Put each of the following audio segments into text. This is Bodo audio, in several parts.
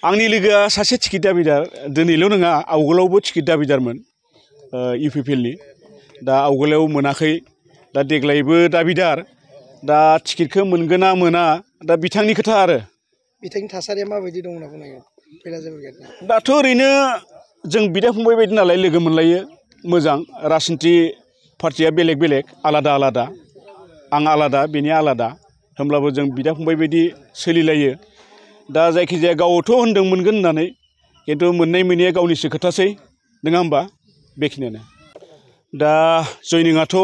आंनि लोगोआ सासे टिकेट दाबिदार दिनैल' नङा आवगोलावबो टिकेट दाबिदारमोन इउपिपिएलनि दा आवगोलाव मोनाखै दा देग्लायबो दाबिदार दा टिकेटखौ मोनगोन ना मोना दा बिथांनि खोथा आरो बिथांनि थासारिया माबायदि दं होनना बुंनांगोन दाथ' ओरैनो जों बिदा फंबाय बायदि नालाय लोगो मोनलायो मोजां राजनिति पार्टिया बेलेग बेलेग आलादा आलादा आं आलादा बेनि आलादा होमब्लाबो जों बिदा फंबाय बायदि सोलिलायो दा जायखिजाया गावथ' होनदों मोनगोन होननानै खिन्थु मोननाय मोनैया गावनिसो खोथासै नङा होमबा बेखिनियानो दा जयनिंआथ'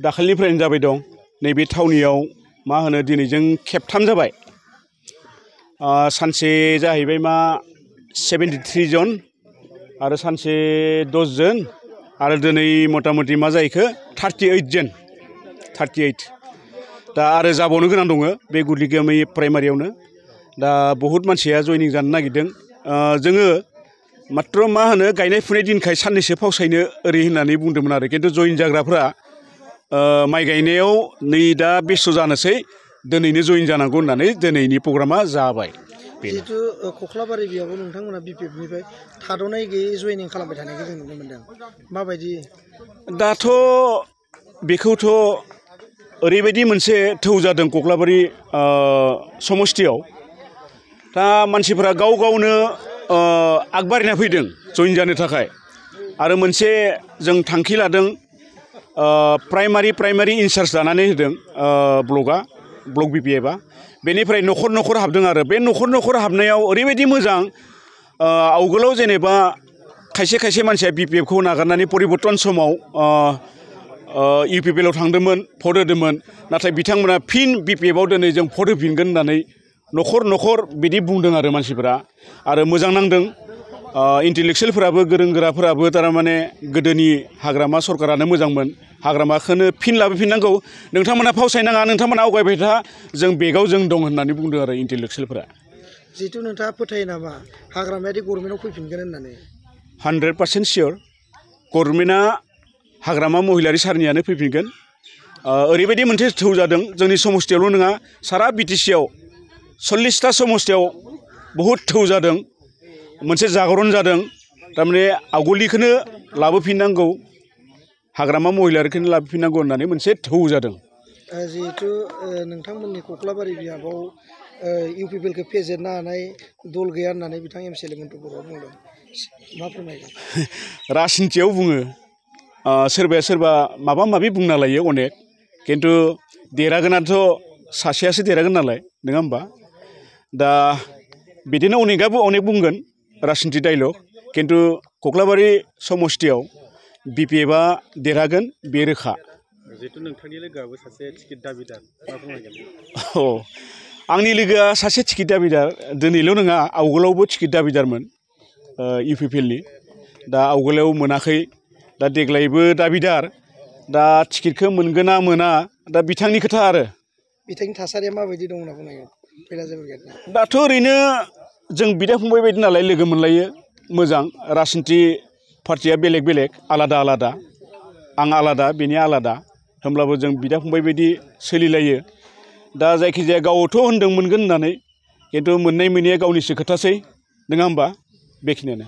दाखालिनिफ्रायनो जाबाय दं नैबे थावनियाव मा होनो दिनैजों खेबथाम जाबाय सानसे जाहैबाय मा 73 जन आरो सानसे 10 जन आरो दिनै मथा मथि मा जाहैखो 38 जन 38 दा आरो जाबावनो गोनां दङ बे गुदिगामि प्राइमारियावनो दा बहुत मानसिया जयनिं जानो नागिरदों जोङो मात्र मा होनो गायनाय फुनाय दिनखाय साननैसो फावसायनो ओरै होननानै बुंदोंमोन आरो खिन्थु जयन जाग्राफ्रा माइ गायनायाव नै दा बेस्थ' जानोसै दिनैनो जयन जानांगौ होननानै दिनैनि प्रग्रामा जाबाय जिहेतु कख्लाबारि बेयावबो नोंथांमोना बिपिएफनिफ्राय थाद'नाय गैयै जयनिं खालामबाय थानायखौ जों नुनो मोनदों माबायदि दाथ' बेखौथ' ओरैबायदि मोनसे थौ जादों कख्लाबारि समस्थियाव दा मानसिफोरा गाव गावनो आगबारिना फैदों जयन जानो थाखाय आरो मोनसे जों थांखि लादों प्राइमारि इनचार्ज दानानै होदों ब्लक बिपिएफआ बेनिफ्राय न'खर न'खर हाबदों आरो बे न'खर न'खर हाबनायाव ओरैबायदि मोजां आवगोलाव जेनेबा खायसे खायसे मानसिया बिपिएफखौ नागारनानै परिबर्तन समाव इउपिपिएलआव थांदोंमोन भट होदोंमोन नाथाय बिथांमोना फिन बिपिएफआव दिनै जों भट होफिनगोन होननानै न'खर न'खर बिदि बुंदों आरो मानसिफोरा आरो मोजां नांदों इन्टेलेक्सुयेलफोराबो गोरों गोराफोराबो थारमाने गोदोनि हाग्रामा सरकारानो मोजांमोन हाग्रामाखौनो फिन लाबोफिननांगौ नोंथांमोना फावसायनाङा नोंथांमोना आवगायबाय था जों बेगाव जों दं होननानै बुंदों आरो इन्टेलेक्सुयेलफोरा जिहेतु नोंथाङा फोथायो नामा हाग्रामायारि गभर्नमेन्टआव फैफिनगोन होननानै 100% सियर गभर्नमेन्टआ हाग्रामा महिलारि सारनियानो फैफिनगोन ओरैबायदि मोनसे थौ जादों जोंनि समस्थियावल' नङा सारा बिटिसिआव 40टा समस्थियाव बहुद थौ जादों मोनसे जागरन जादों थारमाने आवगोलनिखौनो लाबोफिननांगौ हाग्रामा महिलारिखौनो लाबोफिननांगौ होननानै मोनसे थौ जादों जिहेतु नोंथांमोननि कख्लाबारि बियाबाव इउपिपिएलखौ फेजेननो हानाय दल गैया होननानै बिथां एमसिएलए मन्टु बर'आ बुंदों मा फोरमायगोन राजनितियाव बुङो सोरबाया सोरबा माबा माबि बुंना लायो अनेक खिन्थु देरहागोनाथ' सासेयासो देरहागोन नालाय नङा होमबा दा बिदिनो अनेकआबो अनेक बुंगोन राजनिति डाइलग खिन्थु कख्लाबारि समस्थियाव बिपिएफआ देरहागोन बे रोखा जिहेतु नोंथांनि लोगोआबो सासे टिकेट दाबिदार मा फोरमायगोन आंनि लोगोआ सासे टिकेट दाबिदार दिनैल' नङा आवगोलावबो टिकेट दाबिदारमोन इउपिपिएलनि दा आवगोलाव मोनाखै दा देग्लायबो दाबिदार दा टिकेटखौ मोनगोन ना मोना दा बिथांनि खोथा आरो बिथांनि थासारिया माबायदि दं होनना बुंनांगोन दाथ' ओरैनो जों बिदा फंबाय बायदि नालाय लोगो मोनलायो मोजां राजनिति पार्टिया बेलेग बेलेग आलादा आलादा आं आलादा बेनि आलादा होमब्लाबो जों बिदा फंबाय बायदि सोलिलायो दा जायखिजाया गावथ' होनदों मोनगोन होननानै खिन्थु मोननाय मोनैया गावनिसो खोथासै नङा होमबा बेखिनियानो